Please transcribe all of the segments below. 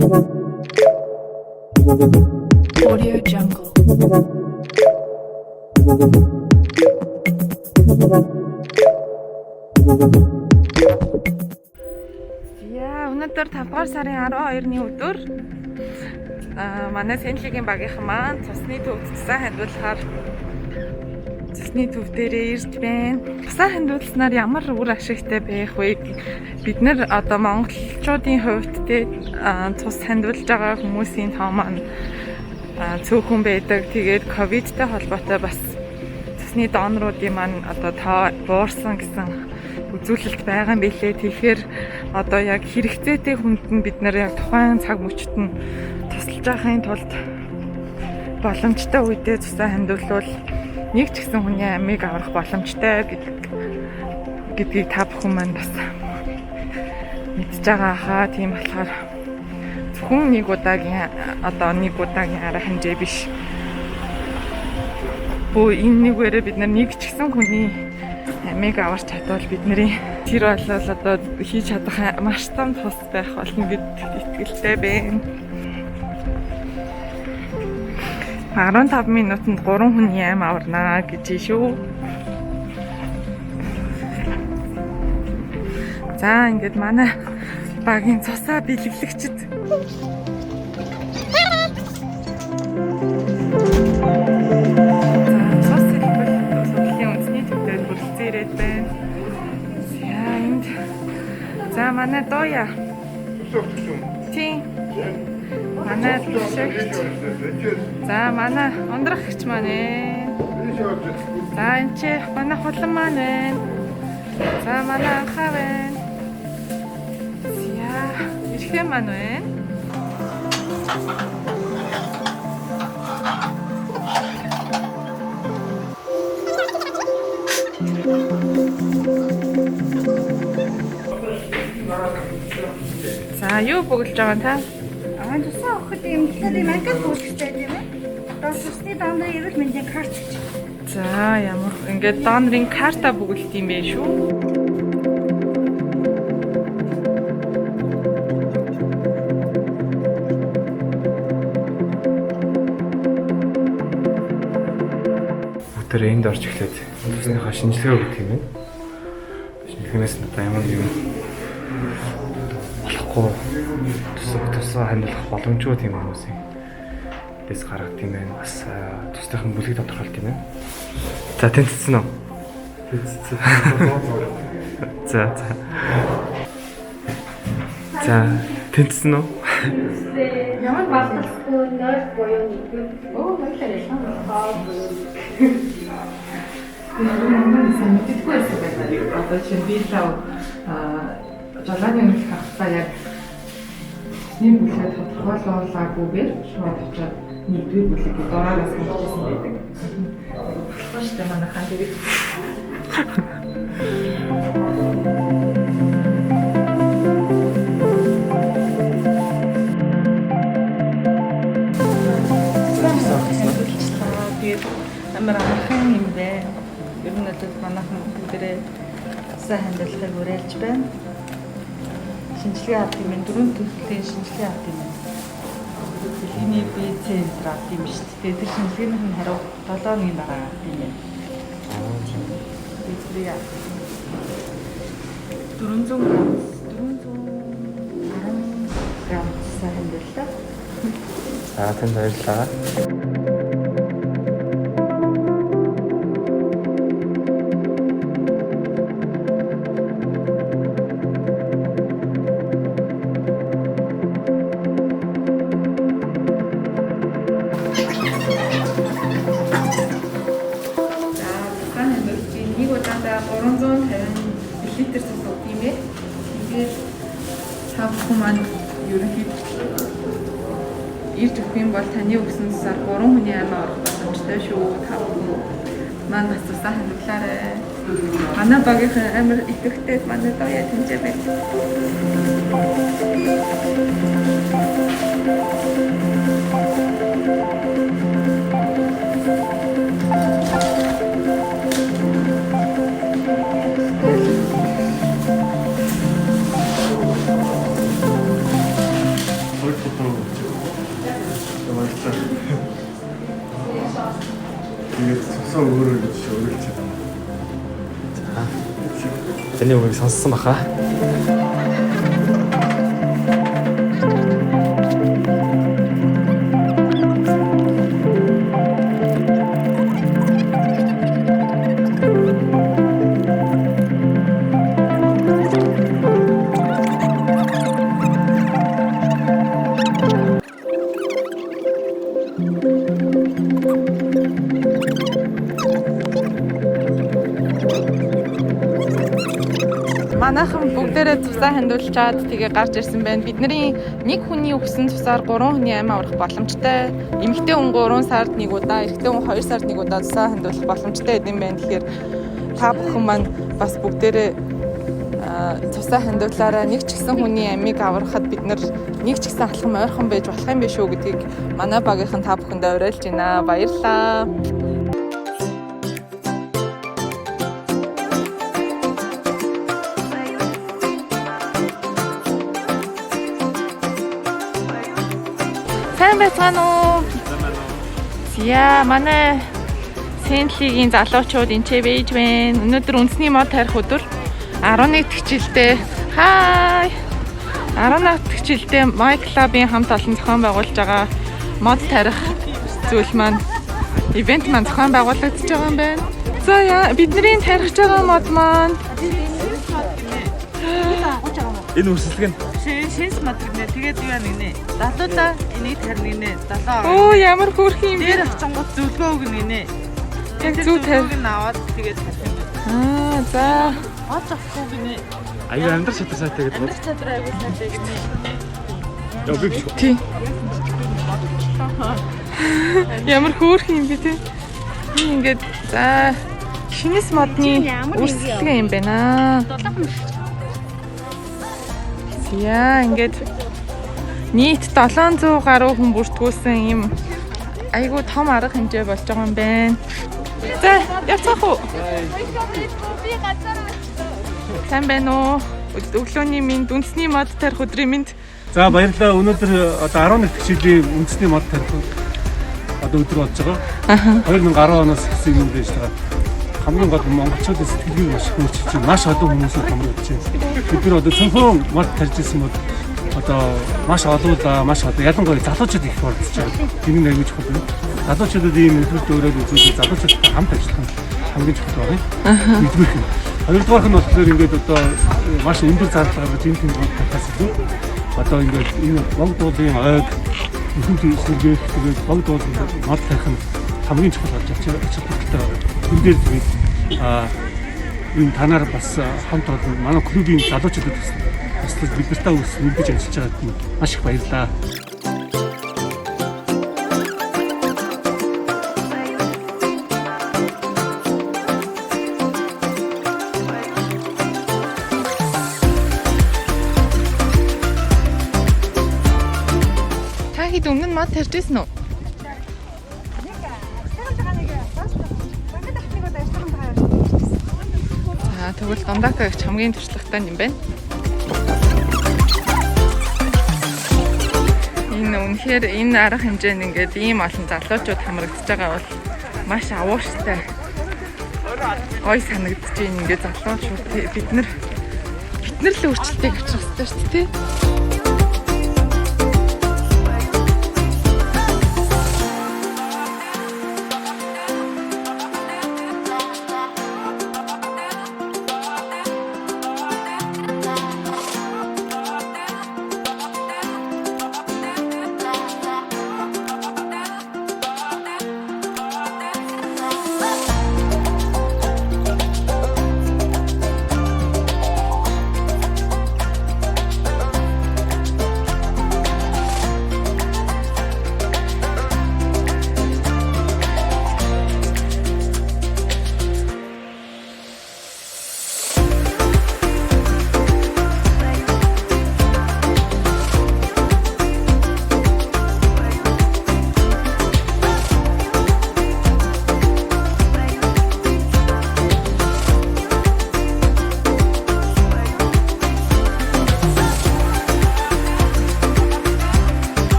Audio Jungle. Яа, өнөөдөр 5 дугаар сарын 12-ны өдөр манай Сэнлигийн багийнхан маань цусны төвд цусаа хандуулахаар цусны төв дээрээ ирж байна. Цусаа хандуулснаар ямар үр ашигтай байх вэ? Бид нэр одоо монголчуудын хувьд те цус хандуулж байгаа хүмүүсийн тоо маань цөөхөн байдаг. Тэгээд ковидтай холбоотой бас цусны доноруудын маань одоо тоо буурсан гэсэн үзүүлэлт байгаа юм билээ. Тэгэхээр одоо яг хэрэгцээтэй хүнд нь бид нар яг тухайн цаг мөчт нь тусалж байхын тулд боломжтой үедээ цусаа хандуулвал нэг ч гэсэн хүний амийг аврах боломжтой гэдгийг та бүхэн маань бас мэдж байгаа хаа. Тийм болохоор зөвхөн нэг удаагийн одоо нэг удаагийн арга хэмжээ биш. Бөө энэ нэгээрээ бид нар нэг ч гэсэн хүний амийг аварч чадвал бидний тэр болол одоо хийж чадах маш том тус байх болно гэдэгт итгэлтэй байна. 15 минутанд 3 хүний ам аварнаа гэж шүү. За ингээд манай багийн цусаа бэлэглэгчд. За цус хэлбэл судлалын үндэсний төв дээр хүрэлцэн ирээд байна. За энд за манай Доя. Тийм. Манай тушаагч. За манай ундрах гिच маань ээ. За энэ чи манай хулан маань байна. За манай анхаа байна. За эрхээ маань байна. За юу бөглөж байгаа юм та? Аа цусаа өгөхөд юм тэгэхээр юм анкет бүртгэжтэй тийм ээ. Одоо цусны донорын эрүүл мэндийн карт гэж. За ямар ингээд донорын карта бөглөд юм бэ шүү. Бүгдээр энд орж эхлээд цусныхаа шинжилгээ өгдөг юм байна. Шинжилгээнээс нь одоо ямар нэгэн болохгүй тусаа хандуулах боломжгүй тийм хүмүүсийн дэс гаргадаг юм байна. Бас цусныхын бүлгийг тодорхойлт юм байна. За тэнцсэн үү? Тэнцсэн. За за. За тэнцсэн үү? Ямар Балдалгүй 0 буюу 1. Оо баярлалаа. Манай сайн мэддэггүй байсан байна. Одоо чинь би лав жолооны үнэлэх авахтаа яг цусны бүлгээ тодорхойлуулаагүйгээр шууд очиод нэгдүгээр бүлэг гэдэг дураараас сонгож байдаг. Болохгүй шүү дээ манайхаа тэгээд. Тэгээд амар амархан юм бэ. Ер нь бол манайхан бүгдээрээ Цусаа хандуулахыг уриалж байна. Шинжилгээ авах юм байна. Дөрвөн төрлийн шинжилгээ авах юм байна. Дэлхийн бие центр авах юм шүү дээ. Тэр шинжилгээнийх нь хариу 7 хоногийн дараа авах юм байна. Тэгээд тэрийг авах. 400 грамм 410 грамм цусаа хандууллаа. За танд баярлалаа. За цусаа хандуулж нэг удаандаа 350 мл цус өгдөг юм бэ. Тэгээд та бүхэн маань ерөнхийдөө ирж өгөх юм бол таны өгсөн цусаар 3 хүний амиа орох боломжтой шүү. Та бүхэн маань бас цусаа хандуулаарай. Манай багийнхан амар идэвхтэй манай Доя тэнцээ байна. Тусаа өөрөө гэж өөрөлж байгаа. Таны үгийг сонссон баха. Манайхан бүгдээрээ цусаа хандуулчаад тэгээ гарч ирсэн байна. Бидний нэг хүний өгсөн цусаар 3 хүний амиа аврах боломжтой. Эмэгтэй хүн 3 сард нэг удаа, эрэгтэй хүн 2 сард нэг удаа цусаа хандуулах боломжтой гэдэг юм байна. Тэгэхээр та бүхэн маань бас бүгдээрээ цусаа хандуулаарай. Нэг ч гэсэн хүний амийг аврахад бид нар нэг ч гэсэн алхам ойрхон байж болох юм биш үү гэдгийг манай багийнхан та бүхэндээ уриалж байна. Баярлалаа. Сайн байцгаана уу? За манай Сентлигийн залуучууд энэ ч байж байна. Өнөөдөр үндэсний мод тарих өдөр 11 дахь жилдээ. Хай. 11 дахь жилдээ My Club-ын хамт олон зохион байгуулж байгаа мод тарих зүйл маань ивент маань зохион байгуулагдаж байгаа юм байна. За яа бидний тарих байгаа мод маань Энэ өрсөлдөг нь Шин шин мод гинэ. Тэгээд юу яа нэгнэ. Залуудаа энийг тарина гинэ. Залуу. Оо ямар хөөрхөн юм бэ? Дээр очингууд зөвлөгөө өгнө гинэ. Яг зүг тарих. Зөвлөгөөг нь аваад тэгээд тарих юм байна. Аа за. Хооч авахгүй гинэ. аюу амьдрах чадвар сайтай гэдэг. Амьдрах чадвар аягүй сайтай гинэ. Яа би биш. Тий. Ямар хөөрхөн юм бэ те? Би ингээд за шинэс модны өрсөлдөөн юм байна. За ингээд нийт 700 гаруй хүн бүртгүүлсэн юм айгүй том арга хэмжээ болж байгаа юм байна. За явцгаах уу? Сайн байна уу? Өглөөний минь, үндэсний мод тарих өдрийн минь. За баярлалаа. Өнөөдөр одоо 11 дахь жилийн үндэсний мод тарих одоо өдөр болж байгаа. 2010 оноос эхэлсэн юм байж байгаа. Хамгийн гол нь монголчуудын сэтгэлгээг маш их өөрчилж байна. Маш олон хүмүүсүүд хамрагдаж байна. Бид нар одоо цөөхөн мод тарьж ирсэн бол одоо маш олуулаа, маш одоо ялангуяа залуучууд их оролцож байгаа. Энэ нь аягүй чухал юм. Залуучуудад ийм өдрөлт өөрөөр үзүүлээ залуучуудтай хамт ажиллах нь хамгийн чухал байна. Нэгдүгээрх нь. Хоёрдугаарх нь болохоор ингээд одоо маш өндөр зардал гаргаж энэ тэнд мод тарихаас илүү одоо ингээд энэ богд уулын ойг ихэнх сэргээх тэгээд богд уулын мод тарих нь хамгийн чухал болж ач холбогдолтой байна. Энэ дээр тэгээд энэ танаар бас хамт олон манай клубын залуучуудад бас бид нартай үс нэгдэж ажиллаж байгаад нь маш их баярлалаа. Та хэд өмнө нь мод тарьж ирсэн үү? За тэгвэл Дундака гэх хамгийн туршлагатай юм байна. Энэ үнэхээр энэ арга хэмжээнд ингээд ийм олон залуучууд хамрагдаж байгаа бол маш авууштай. Гой санагдаж байна ингээд залуучууд бид нар л өөрчлөлтийг авчрах хэрэгтэй шүү дээ.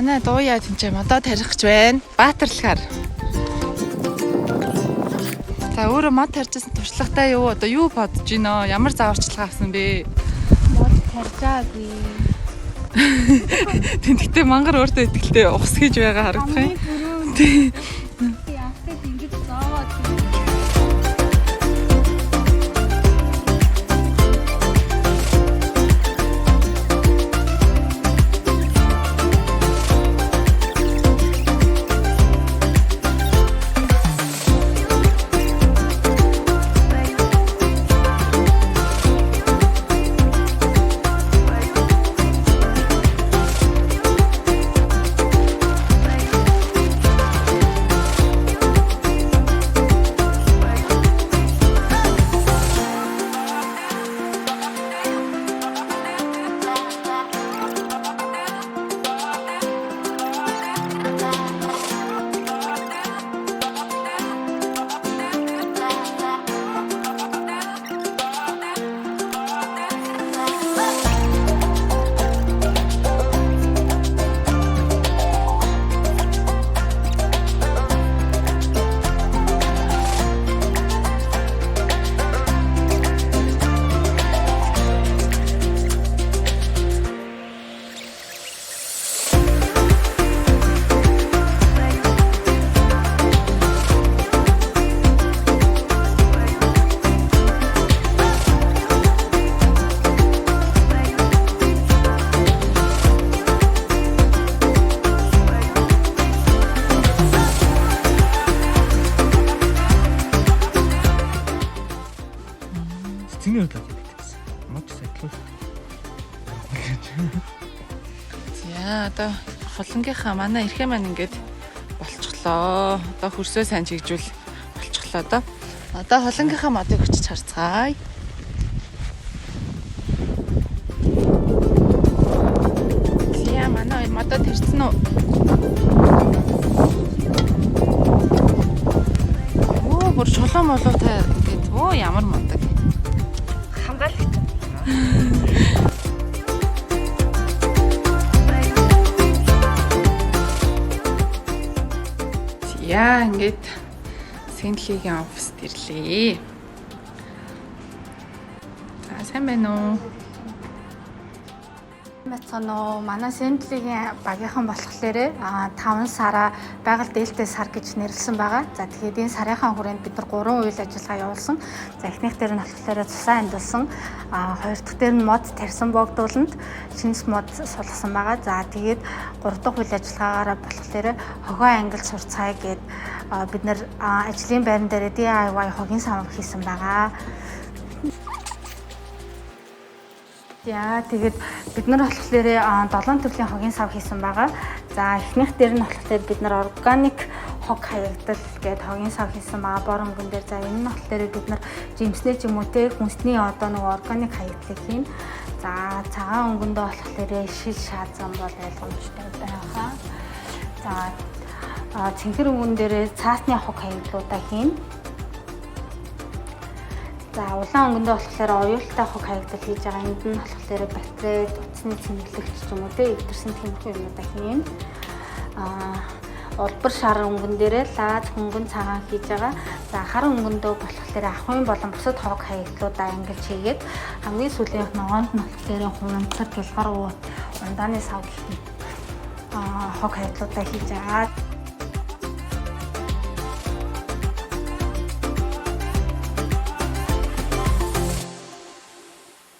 Манай дууяа тэнцээ модоо тарих гэж байна. Баатарлахаар. За өөрөө мод тарьжсэн туршлагатай юу одоо юу бодож гинөө? Ямар зааварчилгаа авсан бэ? Мод тарьжаагүй. Тэнтгтээ мангар өөртөө итгэлтэй ухс хийж байгаа харагдах юм. Тийм. Яахтай ингэж зоовоод Цэцэгний хувьд л гэсэн. Мод садлал. За одоо хулангийнхаа манай эрхээ маань ингээд болчихлоо. Одоо хөрсөө сайн чигжүүл болчихлоо доо. Одоо хулангийнхаа модыг өчиж харцгаая. За манай хоёр модоо тэрсэн үү? Оо бүр чулуу молуутай ингээд оо ямар мундаг. Хамгаалагч. Яа ингээд Сэндлигийн оффист ирлээ. За сайн байна уу? Байцгаана уу? Манай Сэндлигийн багийнхан болохоор 5 сараа байгаль дээлтэй сар гэж нэрлсэн байгаа. За тэгэхээр энэ сарынхаа хүрээнд бид нар 3 үйл ажиллагаа явуулсан. За эхнийх дээр нь болохоор цусаа андуулсан, хоёр дахь дээр нь мод тарьсан богдууланд шинс мод сулгасан байгаа. За тэгээд гурав дахь үйл ажиллагаагаараа болохоор хогоо ангил сурцгаая гээд бид нар ажлын байран дээр DIY хогийн сав хийсэн байгаа. За тэгээд бид нар болохоор 7 төрлийн хогийн сав хийсэн байгаа. За эхнийх дээр нь болохоор бид нар органик хог хаягдал гээд хогийн сав хийсэн байгаа бор өнгөн дээр. За энэ нь болохоор бид нар жимснээ ч юм уу те хүнсний одоо нөгөө органик хаягдлыг хийн. За цагаан өнгөндөө болохоор шил шаазан бол ойлгомжтой байгаа. За цэнхэр өнгөн дээр цаасны хог хаягдлуудаа хийн. За улаан өнгөндөө болохоор оюултай хог хаягдал хийж байгаа. Энд нь болохоор батарей, утасны цэнэглэгч ч юм уу те эвдэрсэн тиймэрхүү юмнуудаа хийн. Улбар шар өнгөн дээрээ лааз хөнгөн цагаан хийж байгаа. За хар өнгөндөө болохоор ахуйн болон бусад хог хаягдлуудаа ангилж хийгээд хамгийн сүүлийнх ногоонд нь болохоор хуунцар гялгар уут ундааны сав гэх мэт хог хаягдлуудаа хийж байгаа.